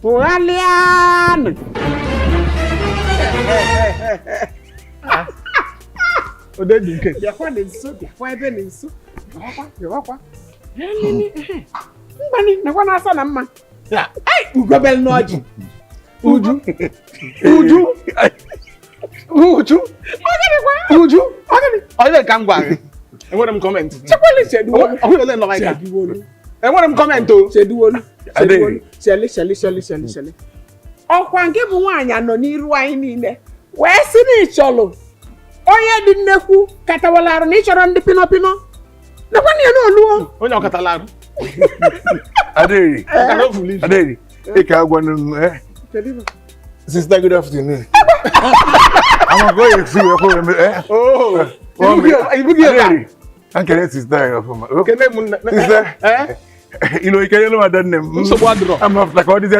Tụgharịanụ. Ode dị nke. Bịakwa na nso, bịakwa ebe na nso. Bịakwa, bịakwa. Mgbani, nakwa na-asa na mma. Ya. Ugobel n'ọjị. Uju. Uju. Uju. Uju. Onye ka m gwara gị? Enwere m comment. Chekwele cheduwolu. Ọ hụrụ ole nọ ka. Cheduwolu. Enwere m comment o. Cheduwolu. Adịghị. Cheduwolu. Cheli, cheli, cheli, cheli, cheli. Ọkwa nke bụ nwaanyị anọ n'iru anyị niile wee sị na ịchọlụ onye dị nnekwu katawala arụ na ịchọrọ ndị pịnọ pịnọ nakwa na ya n'oluo. Onye ọkatala arụ. Adịghị. Ọkara ofuli. Adịghị. Ị ka agwa m, eh? Sister, good afternoon. I'm going to see you. Eh? Oh. Ibu gị ebe a. Adịghị. Ankele sister ya ọfụma. Oh. Kene m nne. Sister. Eh? Ilo ikele ló ma dán ne. Nsogbu adịrọ. I'm not like all this.